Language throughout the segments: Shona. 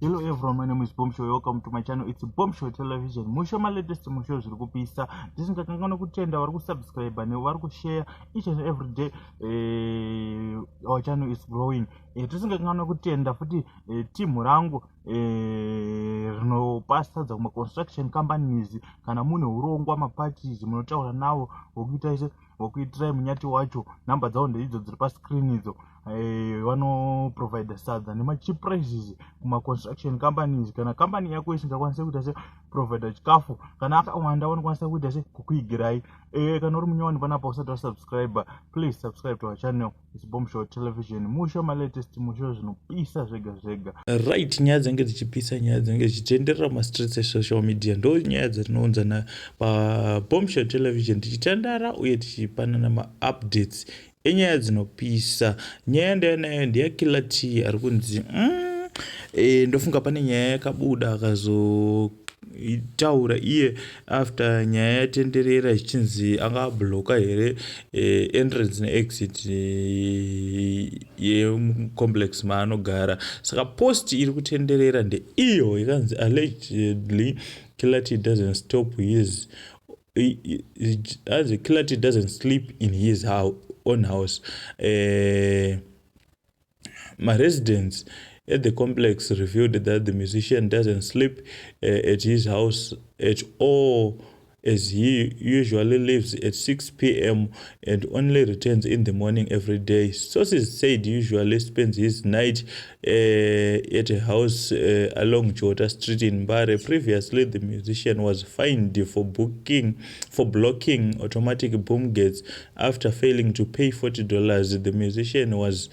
Hello everyone, my name is Bomb Show. Welcome to my channel. It's Bomb Show Television. Musho ma latest musho zviri kupisa. Tisingakanganwa kutenda vari kusubscribe nevari kushare each and every day. Our channel is growing. Tisingakanganwa kutenda futi team rangu rinopa sadza kuma construction companies. Kana mune urongwa maparties munotaura navo wokuita ise wokuitirai munyati wacho, nhamba dzavo ndeidzo dziri pascreen idzo. Vanoprovida sadza nemacheap prices kumaconstruction companies. Kana company yako isingakwanisi kuita se provida chikafu, kana akawanda, vanokwanisa kuita se kukuigirai. Kana uri munyowani panapa usati wasubscribe, please subscribe to our channel. It's Bomb Show Television. Musho malatest musho zvinopisa zvega zvega. Right, nyaya dzinenge dzichipisa, nyaya dzinenge dzichitenderera mumastreets esocial media, ndo nyaya dzatinounzana paBombshow Television, tichitandara uye tichipanana maupdates enyaya dzinopisa. Nyaya ndayanayo ndeyaKiller T ari kunzi ndofunga pane nyaya yakabuda akazotaura iye after nyaya yatenderera zvichinzi angabloka here entrance neexit yemucomplex maanogara. Saka post iri kutenderera ndeiyo yakanzi, "Allegedly Killer T doesn't stop his as Killer T doesn't sleep in his house, own house." My residents at the complex revealed that the musician doesn't sleep at his house at all, as he usually leaves at 6 p.m. and only returns in the morning every day. Sources said he usually spends his night at a house along Jota Street in Mbare. Previously, the musician was fined for blocking automatic boom gates after failing to pay $40. The musician was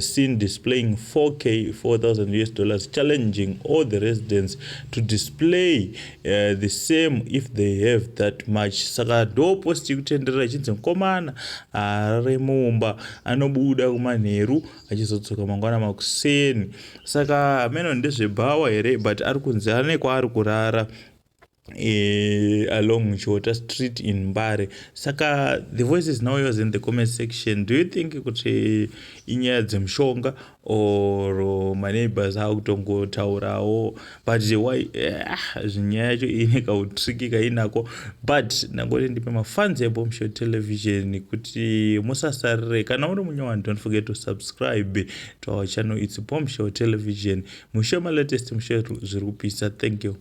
seen displaying 4K, 4,000 US dollars, challenging all the residents to display the same if they have that much. Saka ndo post ikutenderera ichinzi mukomana arare mumba, anobuda kumanheru achizodzoka mangwana makuseni. Saka hameno ndezvebhawa here, but ari kunzi ane kwaari kurara along Chota Street in Mbare. Saka the voice is now yours in the comment section. Do you think kuti inyaya dzemushonga or maneighbors akutongotaurawo? But why zvinyaya yacho ine kautricky kainako, but ndangoti ndipe mafans eBombshow Television kuti musasarire. Kana uri munyowani, don't forget to subscribe to our channel. It's Bombshow Television. Musho malatest musho zviri kupisa. Thank you.